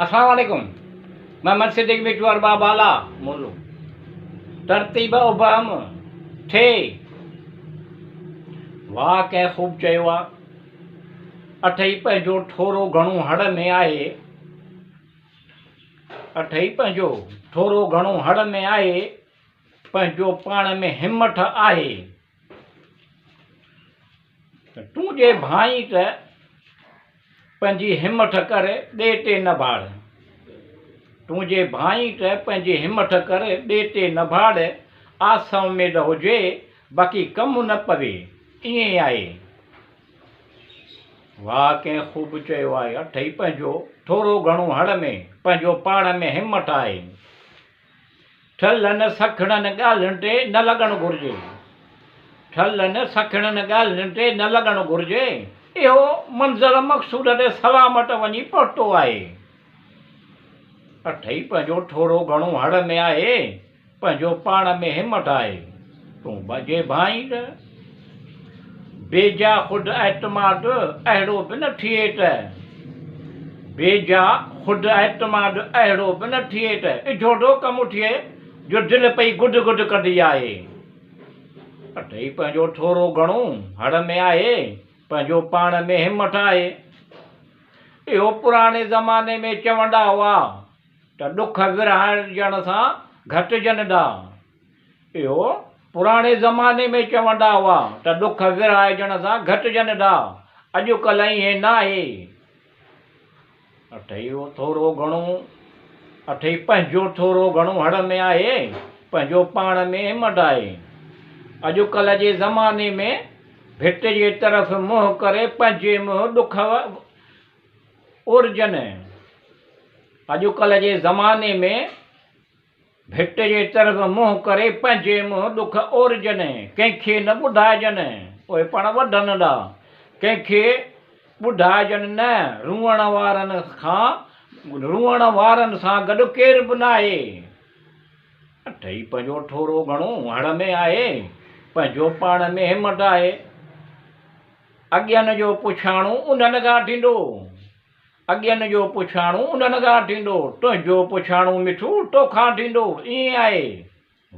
السلام عليڪم محمد صديق مٺو ارباب بالا موضوع ترتيب ابهم ٿئي واهه ڪنهن خوب چيو آ اٺئي پنهنجو ٿورو گهڻو هڙ ۾ آهي اٺئي پنهنجو ٿورو گهڻو هڙ ۾ آهي پنهنجو پاڻ ۾ همٺ آهي ته تون جي ڀانئين ته پنهنجي همٺ ڪر ٻئي تي نه ڀاڙ. تون جي ڀانئين ته پنهنجي همٺ ڪر ٻئي تي نه ڀاڙ، آس اميد هجي باقي ڪم نه پوي، ائين آهي. واهه ڪنهن خوب چيو آهي، اٺئي پنهنجو ٿورو گهڻو هڙ ۾، پنهنجو پاڻ ۾ همٺ آهي. ٺلهن سکڻن ڳالهين تي نه لڳڻ گهرجي. ٺلهن سکڻن ڳالهين تي نه لڳڻ گهرجي. اهو منزل مقصود تي سلامت وڃي پهتو آهي. اٺئي پنهنجو ٿورو گهڻو هڙ ۾ آهي، پنهنجو پاڻ ۾ همٿ آهي. تون به جي ڀانئين ته بيجا خود اعتماد اهڙو به نه ٿئي ته بيجا خود اعتماد اهڙو به نه ٿئي ته اجهو ٿو ڪم ٿئي جو دل پئي گد گد ڪندي آهي. اٺئي پنهنجو ٿورو گهڻو هڙ ۾ آهي، پنهنجو پاڻ ۾ همٿ آهي. اهو پراڻي زماني ۾ چوندا هئا ته ڏک ورهائجڻ سان گهٽجن ٿا. اهو پراڻي زماني ۾ چوندا هئا ته ڏک ورهائجڻ سان گهٽجن ٿا، اڄڪلهه ائين ناهي. اٺئي اهو ٿورو گهڻو، اٺئي پنهنجو ٿورو گهڻو هڙ ۾ آهي، پنهنجو پاڻ ۾ همت آهي. اڄڪلهه جي زماني ۾ ڀت جي طرف منهن ڪري پنهنجي منهن ڏک اورجن. اڄڪلهه جي زماني ۾. ڀٽ جي طرف منهن ڪري پنهنجي منهن ڏک اورجن، ڪنهن کي نه ٻڌائجن، اهي پاڻ وڍن ڏا، ڪنهن کي ٻڌائجن نه، روئڻ وارن کان روئڻ وارن سان گڏ ڪير به ناهي. اٺئي پنهنجو ٿورو گهڻو هڙ ۾ آهي، پنهنجو پاڻ ۾ همت آهي. اڳين جو پڇاڻو انهن کان ٿيندو. اڳين جو پڇاڻو انهن کان ٿيندو، تنهنجو پڇاڻو مٺو توکان ٿيندو، ائين آهي؟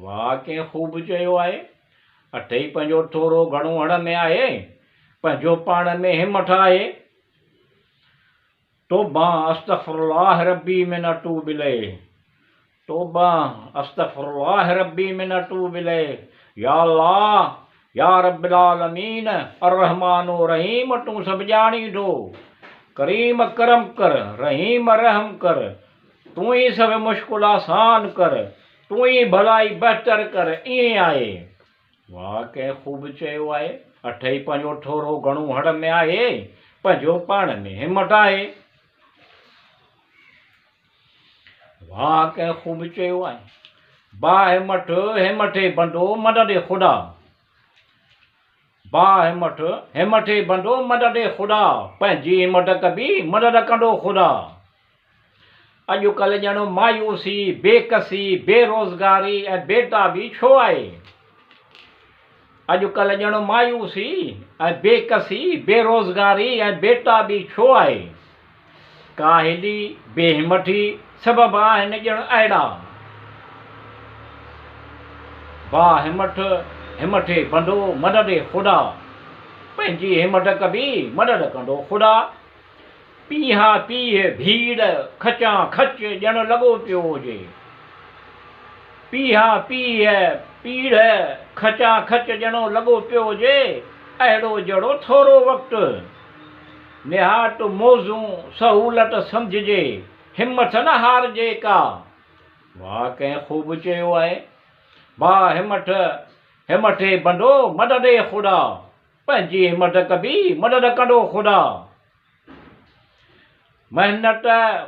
واهه ڪنهن خوب چيو آهي. اٺئي پنهنجو ٿورو گهڻو هڙ ۾ آهي، پنهنجو پاڻ ۾ همٿ آهي. توبه استغفرالله ربي من اتوب اليه. توبه استغفر الله ربي من اتوب اليه يا الله يا رب العالمين الرحمٰن الرحيم تون سڀ ڄاڻين ٿو ڪريم ڪرم ڪر رحيم رحم ڪر تون ئي سڀ مشڪل آسان ڪر تون ئي ڀلائي بهتر ڪر ائين آهي واهه ڪنهن خوب چيو آهي اٺئي پنهنجو ٿورو گهڻو هڙ ۾ آهي پنهنجو پاڻ ۾ همت آهي. واهه ڪنهن خوب چيو آهي. باهه مٺ همٺي بندو مدد خدا. باهه مٺ همٺي بندو مدد خدا. پنهنجي همت ڪبي مدد ڪندو خدا. اڄڪلهه ڄڻ مايوسي، بي ڪسي، بي روزگاري ۽ بي تابي ڇو آهي؟ اڄڪلهه ڄڻ مايوسي ۽ بي ڪسي، بي روزگاري ۽ بي تابي ڇو آهي؟ ڪاهلي، بي همٿي سبب آهن ڄڻ اهڙا. با همٿ، همٿي بندو مدد خدا. پنهنجي همٿ ڪبي مدد ڪندو خدا. پيها پيهه ڀيڙ کچان کچ ڄڻ لڳو پيو هجي. پيها پيهه پيڙهه کچان کچ ڄڻو لڳو پيو هجي، اهڙو جهڙو ٿورو وقت. نهايت موزون سهولت سمجهجي، همٿ نه هارجي ڪا. واهه ڪنهن خوب چيو آهي. با همٿ همٿي بندو مدد خدا. پنهنجي همت ڪبي مدد ڪندو خدا. محنت،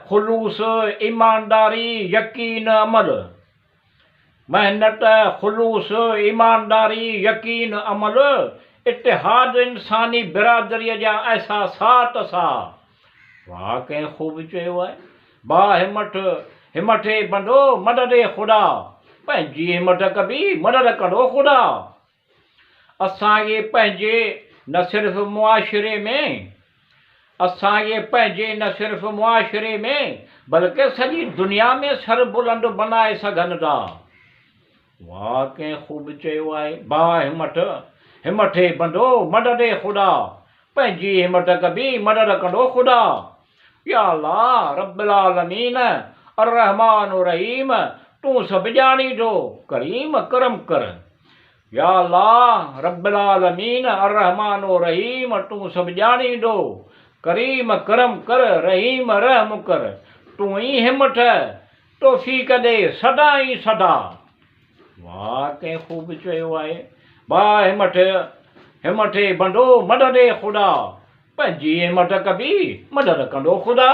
خلوص، ايمانداري، يقين، عمل. محنت، خلوص، ايمانداري، يقين، عمل، اتحاد انساني برادريء جا احساسات سا. واهه ڪنهن خوب چيو آهي. با همٿ، همٿي بندو مدد خدا. پنهنجي همت ڪبي مدد ڪندو خدا. اسان کي پنهنجي نه صرف معاشري ۾ اسان کي پنهنجي نه صرف معاشري ۾ بلڪه سڄي دنيا ۾ سر بلند بنائي سگهن ٿا. واهه ڪنهن خوب چيو آهي، با همٺ، همٺي بندو مدد خدا، پنهنجي همت ڪبي مدد ڪندو خدا. يا الله رب العالمين الرحمٰن الرحيم تون سڀ ڄاڻين ٿو، ڪريم ڪرم ڪر. يا الله رب العالمين الرحمٰن الرحيم تون سڀ ڄاڻين ٿو، ڪريم ڪرم ڪر، رحيم رحم ڪر، تون ئي همٿ، توفيق ڏي سدا ئي سدا. واھ ڪنهن خوب چيو آهي. با همٿ همٿي بندو مدد خدا، پنهنجي همت ڪبي مدد ڪندو خدا.